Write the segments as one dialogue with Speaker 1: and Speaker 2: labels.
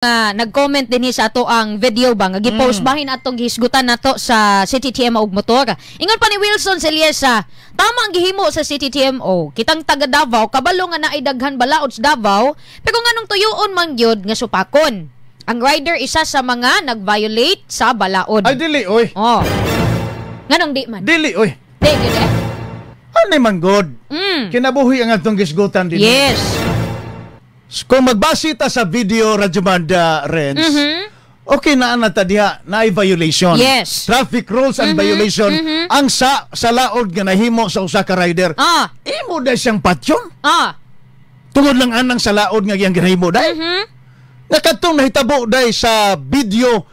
Speaker 1: Nga nag-comment din sa ato ang video ba nga gi-post bahin atong gihisgutan nato sa CTTMO ug motor. Ingon pa ni Wilson Celiesa, tama ang gihimo sa CTTMO. Kitang taga Davao kabalo nga naay daghan balaod sa Davao, pero nganong tuyuon man gyud nga supakon? Ang rider isa sa mga nag-violate sa balaod.
Speaker 2: Ay, dili oy.
Speaker 1: Oh. Nganong di man?
Speaker 2: Dili oy.
Speaker 1: Di gyud eh.
Speaker 2: Ano man god? Kinabuhi ang atong gisgutan din. Kung magbase ta sa video, Radyo Banda Renz, okay na na ta diha na violation. Traffic rules and violation ang sa laod nga nahimo sa usa ka rider. Imo dai siyang patyon. Tungod lang anang sa laod nga iyang ginahimo dai. Nga kadtong nahitabo dai sa video,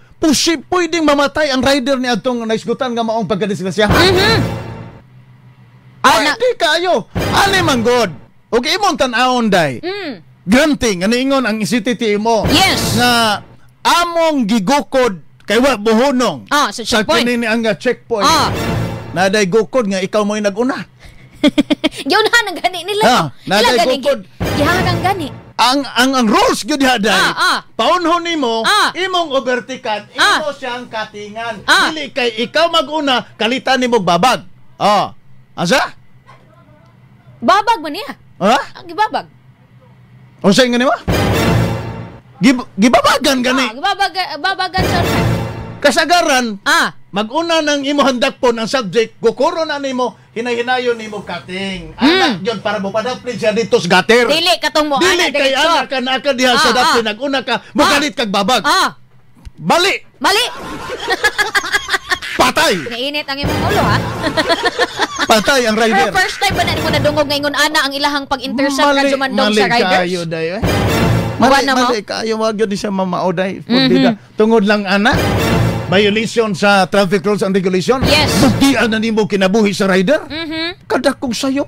Speaker 2: pwedeng mamatay ang rider ni atong naisgutan nga maong pagkadisgrasya. Ay, di kayo. Ani man god. Og imong tan-awon day. Granting, ano ingon ang CTTMO? Nga among gigukod kay wa buhunong
Speaker 1: sa checkpoint.
Speaker 2: Sa kini ang checkpoint. Naday gukod nga ikaw mo'y nag-una.
Speaker 1: Giunahan ang gani nila.
Speaker 2: Naday
Speaker 1: Ila gani,
Speaker 2: gukod.
Speaker 1: Gihagang gani.
Speaker 2: Ang rules gyud diha day. Paunhon nimo imong overtaken, imo siyang katingan. Dili kay ikaw mag-una, kalitan nimo babag. Asa?
Speaker 1: Babag man niya.
Speaker 2: Ha?
Speaker 1: Ang gibabag.
Speaker 2: Unsa nga nimo? Gibabagan gani.
Speaker 1: Gibabag, babagan sa
Speaker 2: Kasagaran, mag-una ng imo handakpon ang subject, gukuro na nimo, hinay-hinayon nimo kating. Anak yun para mo padapli siya dito sa gutter.
Speaker 1: Dili katong mo
Speaker 2: Dili
Speaker 1: ana
Speaker 2: kay
Speaker 1: diretso.
Speaker 2: anak ka na ka diha sa dapli, nag-una ka, mukalit kag babag. Bali,
Speaker 1: Mali.
Speaker 2: Patay.
Speaker 1: Nainit ang imong ulo ha.
Speaker 2: Patay ang
Speaker 1: Pero
Speaker 2: rider.
Speaker 1: first time ba na nimo nadungog nga ingon ana ang ilahang pag-intercept, Radyo Mandong,
Speaker 2: Mali
Speaker 1: sa riders?
Speaker 2: kayo day eh.
Speaker 1: Wa
Speaker 2: Mali,
Speaker 1: na mo?
Speaker 2: mali kayo, wag yun siya mamao day. Tungod lang ana violation sa traffic rules and regulation. Bugtian na nimo kinabuhi sa rider. Kadakong sayop.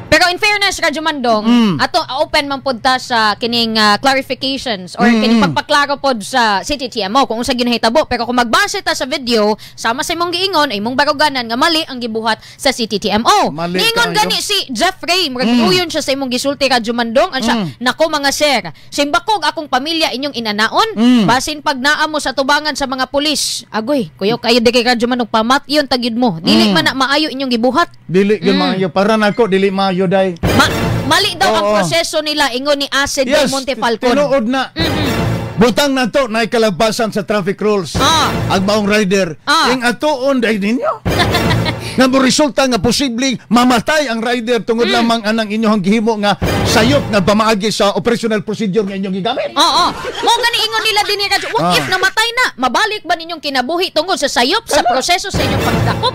Speaker 1: Pero in fairness, Radyo Mandong, ato open man pud ta sa kining clarifications or kining pagpaklaro pod sa CTTMO kung unsa ginahitabo. Pero kung magbase ta sa video, sama sa imong giingon, ay imong baruganan nga mali ang gibuhat sa CTTMO.
Speaker 2: Mali
Speaker 1: Niingon
Speaker 2: kayo.
Speaker 1: gani si Jeffrey, murag uyon siya sa imong gisulti, Radyo Mandong, an siya, "Nako mga sir, simbakog akong pamilya inyong inanaon, basin pag naa mo sa tubangan sa mga pulis." Agoy, kuyaw kayo di kay Radyo Mandong, pamatyon tagyud mo. Dili man na maayo inyong gibuhat.
Speaker 2: Dili gyud maayo para nako, dili maayo day.
Speaker 1: Mali daw ang proseso nila, ingon ni Acid del Monte Falcon.
Speaker 2: Tinuod na. Butang na to, naikalabasan sa traffic rules. Ang maong rider, yung atuon dahil ninyo nga mo resulta nga posibleng mamatay ang rider tungod lamang anang inyong gihimo nga sayop nga pamaagi sa operational procedure nga inyong gigamit.
Speaker 1: Oo. Mo gani ingon nila din ni Radyo. What if namatay na? Mabalik ba ninyong kinabuhi tungod sa sayop sa proseso sa inyong pagdakop?